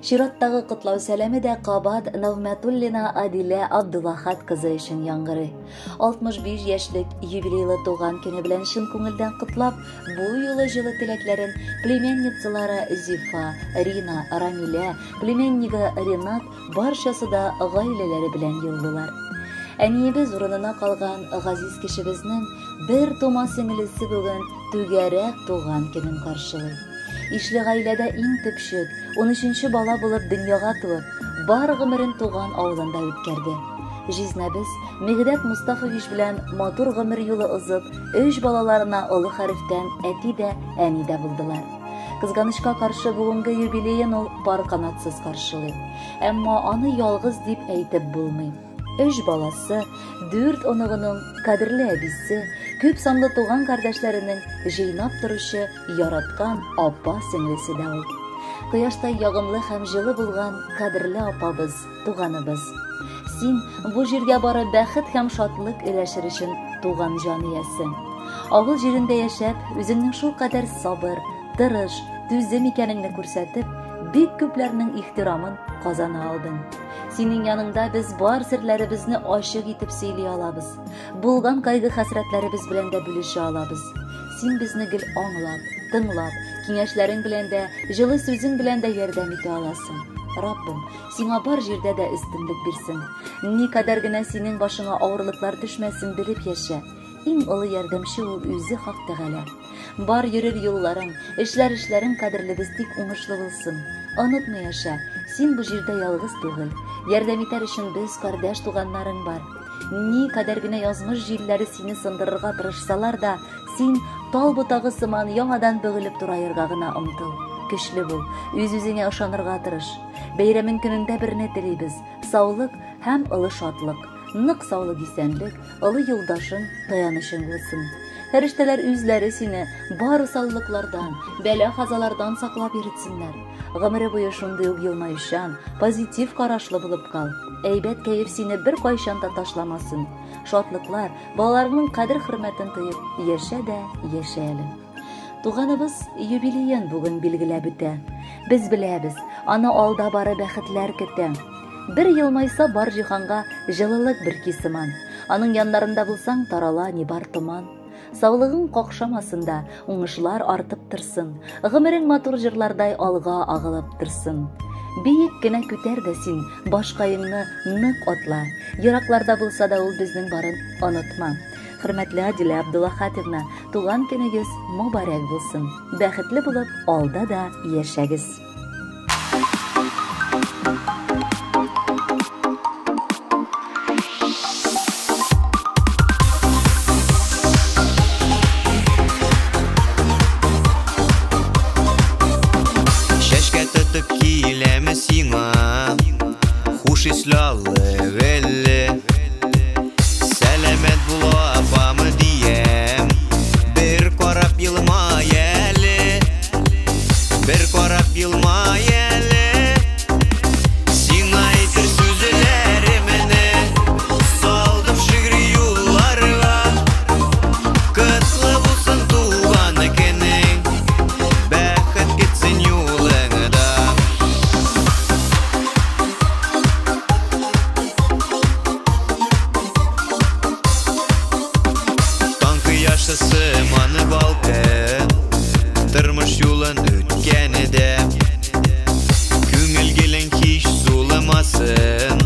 Чираттагы котлау сәламе дә кабат Нәгъмәтуллина Адилә Абдулахат кызы өчен яңгырый. 65 яшьлек юбилейлы туган көне белән чын күңелдән котлап, бу юлы җылы теләкләрен племянницалары Зифа, Рина, Рамилә, племяннигы Ренат барчасы да гаиләләре белән юллыйлар. Әниебез урынына калган газиз кешебезнең бер тума сеңлесе бүген түгәрәк туган көнен каршылый. Ишле гаиләдә иң төпчек, 13-нче бала булып дөньяга туып, бар гомерен туган авылында үткәрде. Җизнәбез Мигдәт Мустафович белән матур гомер юлы узып, өч балаларына олы хәрефтән әти дә, әни дә булдылар. Кызганычка каршы, бүгенге юбилеен ул пар канатсыз каршылый. Әмма аны ялгыз дип әйтеп булмый. Өч баласы, дүрт оныгының кадерле әбисе, күп санлы туган кардәшләренең җыйнап торучы яраткан апа-сеңлесе дә ул. Кояштай ягымлы һәм җылы булган кадерле апабыз, туганыбыз. Син бу җиргә бары бәхет һәм шатлык өләшер өчен туган җан иясе. Авыл җирендә яшәп, үзеңнең шулкадәр сабыр, тырыш, түзем икәнеңне күрсәтеп, бик күпләрнең ихтирамын казана алдың. Синең яныңда без бар серләребезне ачык итеп сөйли алабыз. Булган кайгы-хәсрәтләребез белән дә бүлешә алабыз. Син безне гел аңлап, тыңлап, киңәшләрең белән дә, җылы сүзең белән дә ярдәм итә аласың. Раббым, сиңа бар җирдә дә өстенлек бирсен. Никадәр генә синең башыңа авырлыклар төшмәсен, белеп яшә. Иң олы ярдәмче ул үзе Хак Тәгалә. Бар йөрер юлларың, эшләр эшләрең кадерлебез тик уңышлы булсын. Онытма яшә, син бу җирдә ялгыз түгел. Ярдәм итәр өчен без кардәш туганнарың бар. Ни кадәр генә язмыш җилләре сине сындырырга тырышсалар да, син тал ботагы сыман яңадан бөгелеп тураерга гына омтыл. Көчле бул, үз-үзеңә ышанырга тырыш. Бәйрәмең көнендә берне телибез: саулык һәм олы шатлык. Нык саулык, исәнлек, олы юлдашың, таянычың булсын. Фәрештәләр үзләре сине бар усаллыклардан, бәла-казалардан саклап йөртсеннәр. Гомере буе шундый ук елмаючан, позитив карашлы булып кал. Әйбәт кәеф сине беркайчан да ташламасын. Шатлыклар, балаларыңның кадер-хөрмәтен тоеп, яшә дә яшә әле. Туганыбыз юбилеен бүген билгеләп үтә. Без беләбез, аны алда бары бәхетләр көтә. Бер елмайса бар җиһанга җылылык бөрки сыман. Аның яннарында булсаң, тарала нибар томан. Саулыгың какшамасын да, уңышлар артып торсын. Гомерең матур җырлардай алга агылып торсын. Биек кенә күтәр дә син башкаеңны нык атла. Еракларда булса да ул безнең барын онытма. Хөрмәтле Адилә Абдуллахатовна, туган көнегез мөбарәк булсын. Бәхетле булып алда да яшәгез. Чәчкә тотып киләме сиңа, хуш исле аллы-гөлле. Сәламәт бул, апамы диям, бер карап елмай әле, бер карап елмай әле. Сиңа әйтер сүзләремне салдым шигъри юлларга. Котлы булсын туган көнең, бәхет китсен юлыңда. Таң кояшы сыман балкып, тормыш юлын үткәне дә. Күңел гелең һич суламасын,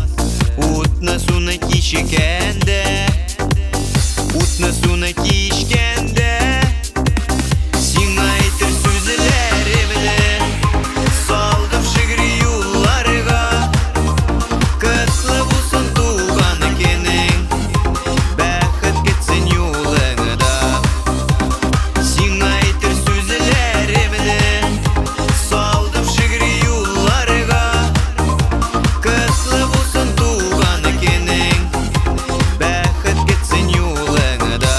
утны суны кичкәндә, утны суны кичкәндә. Сиңа әйтер сүзләремне салдым шигъри юлларга. Котлы булсын туган көнең, бәхет китсен юлыңда. Сиңа әйтер сүзләремне салдым шигъри юлларга. Котлы булсын туган көнең, бәхет китсен юлыңда.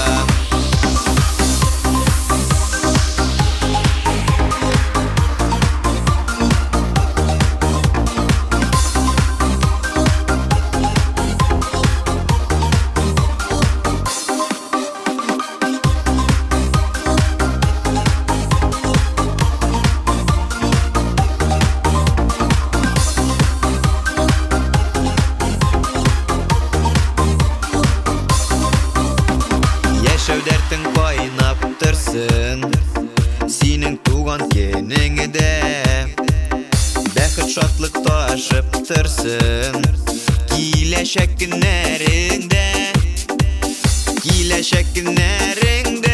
дәртең кайнап торсын. Синең туган көнеңдә бәхет, шатлык ташып торсын. Киләчәк көннәреңдә, киләчәк көннәреңдә.